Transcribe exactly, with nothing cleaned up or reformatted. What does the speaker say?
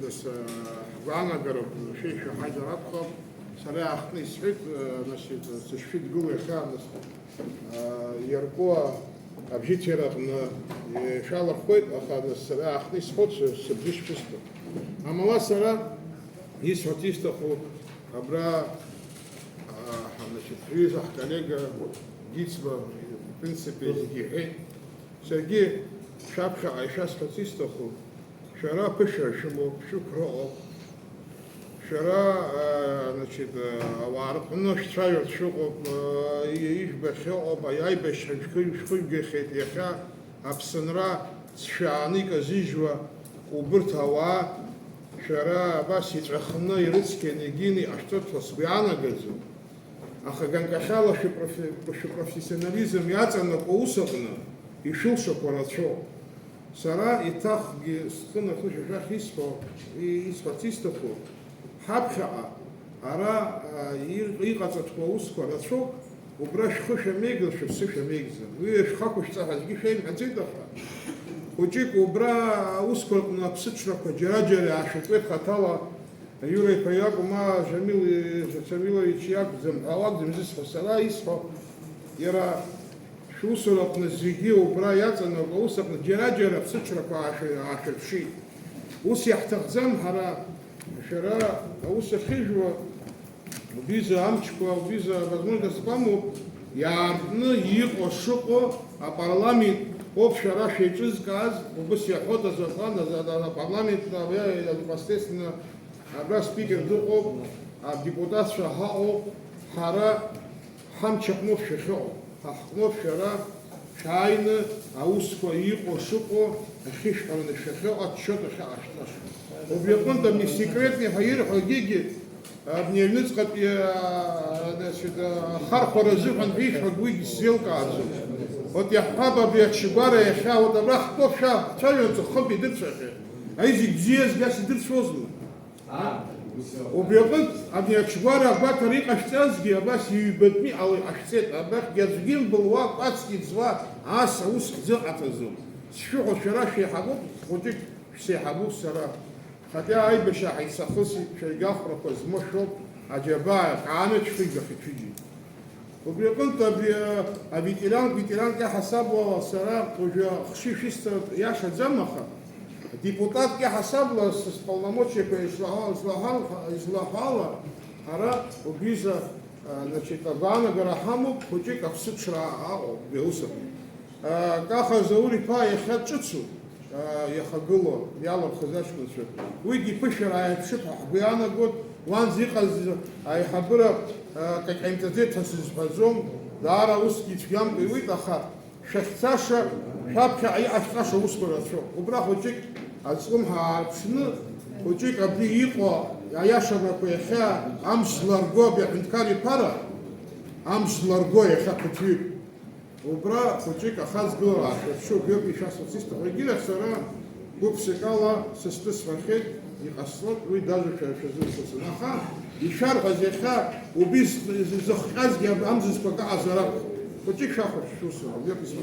Ҳгәаанагарақәа шәеишәа ҳаиҭар акәхап. Сара иаахтны исҳәеит, значит, сышшәыдгыло иахьа, нас, иарку абжьыцеира аҟны шәалахәхеит, аха, нас, сара иаахтны исҳәоит, сыбжьы шәысҭо. Амала сара исҳәарц исҭаху абра, значит, ҳҩыза ҳколлега Гицба, в принципе, зегьы иҳәеит. Саргьы шәаԥхьаҟа ишәасҳәарц исҭаху, шәара аԥышәара шәымоуп, шәықәра ыҟоуп. Шәара, а, значит, а, ауаа рҟны шәцәажәарц шәыҟоуп, а, и-, ижәбахьоу ыҟоуп, аибашьра шәхы-, шәхыжәгахьеит иахьа, Аԥсынра ҵшәааны иказыжьуа убырҭ ауаа, шәара абас иҵәахны, ирыцқьаны, егьины иҟашәҵоит ҳәа сгәы иаанагаӡом. Аха ганкахьала шәыпрофи-, шәыпрофессионализм иаҵанакуа аус аҟны ишәылшақәа рацәоуп. Сара еиҭахгьы схы нахышәа шәахь исҳәо, и-, исҳәарц исҭаху, ҳаԥхьаҟа ара, а, и-, иҟаҵатәқәоу аусқәа рацәоуп, убра шәхы шәамеигӡар, шәыԥсы шәамеигӡар. Уи шәхы ақәышәҵа ҳәа аӡәгьы шәеимҳәаӡеит, аха хәыҷык убра аусқәа рҟны аԥсыҽрақәа џьара-џьара иаашәыртуеит хаҭала, Иура иԥа иакәым, ма Шамил, Шамилович иакәӡам ҳәа уакәӡам изысҳәо, сара исҳәо, иара шәусураҟны зегьы убра иаҵанакуа аус аҟны џьара-џьара аԥсыҽрақәа аашәа-, аашәырԥшит. Ус иаҳҭахӡам ҳара, шәара аус ахьыжәуа, убризы амчқәа, убризы авозможностқәа амоуп, иаартны иҟоу шыҟоу апарламент ауп шәара шәеиҿызкааз, убыс иаҳәоит азакәан, аза-, апарламент, непосредственно Абра спикер дыҟоуп, адепутатцәа ҳаҟоуп, ҳара ҳамч аҟноуп шәахьыҟоу, ҳа ҳҟноуп шәара, шәааины аусқәа иҟоу шыҟоу ахьышәҳәараны шәахьыҟоу, отчет ахьаҟашәҵаша. Убри аҟынтә абни секретный ҳәа ирҳәогьы, абни аҩныҵҟатәи, а, значит, а, ахархәара азыҳәан ҳәа ишәҳәогь уигь сзеилкааӡом. Вот иаҳҳәап, абри ачгәара иахьа, вот абра ҳтәоуп, шәа, ҳцәажәо аҵыххынтә идырцәахьеит. Ари зегь бзиазгьы ас идырцәозма? Убри аҟынтә, абни ачгәара агәаҭара иҟашәҵазгьы абас ҩбатәны иҟало иҟашәҵеит, абрахьгьы аӡәгьы имбылуа, кәацк иӡуа, ас аус хьӡы ыҟаҵаӡом. Сшәыҳәо шәара шәеиҳабуп, хәыҷык шәсеиҳабуп сара. Хотя аибашьра ҳаицахысит, шәаргьы ахәрақәа змоу шәоуп, аџьабаа, ҟааны шәхигахьеит шәыџьагьы. Убри аҟынтә абри, а, аветеран, ветеранк иаҳасабала сара уажәы ахшыҩ шәысҭартә иашаӡам, аха адепутатк иаҳасабала сысполномочиақәа излаҳа-, излаҳа-, излаҳәала, ҳара убризы, а, значит, агәаанагара ҳамоуп, хәыҷык аԥсыҽра аҟоуп убри аус аҟны. А, Каха Заур-иԥа иахьа дҿыцу, а, иахагылоу иалырхыз аҷкәынцәа. Уигьы иԥышәара ааирԥшып ҳәа ҳгәы иаанагоит, уанӡа иҟаз аиҳабыра, а, акаҟьамҵаӡеит ҳәа сызҳәаӡом, даара усгьы ицәгьамкәа иуит, аха шәахьцаша, шәаԥхьаҟа иҟашәҵаша усқәа рацәоуп. Убра хәыҷык аҵлымҳа аарԥшны, хәыҷык абри иҟоу аиашамрақәа иахьа амш зларго абри аҳәынҭқар иԥара, амш зларго иахьа ԥыҭҩык. Убра хәыҷык ахаҵгылара аашәырԥшы убриоуп ишәасҳәарц исҭаху. Егьирахь сара гәык-ԥсыкала сызҭысҳәахьеит, иҟасҵоит, уи даже шәара шәазымхәыцын. Аха ишәарҳәаз иахьа убри зыхҟьазгьы амзызқәа акаҟазар акәхап. Хәыҷык шәахәаԥш шәусура, убриоуп исҳәо.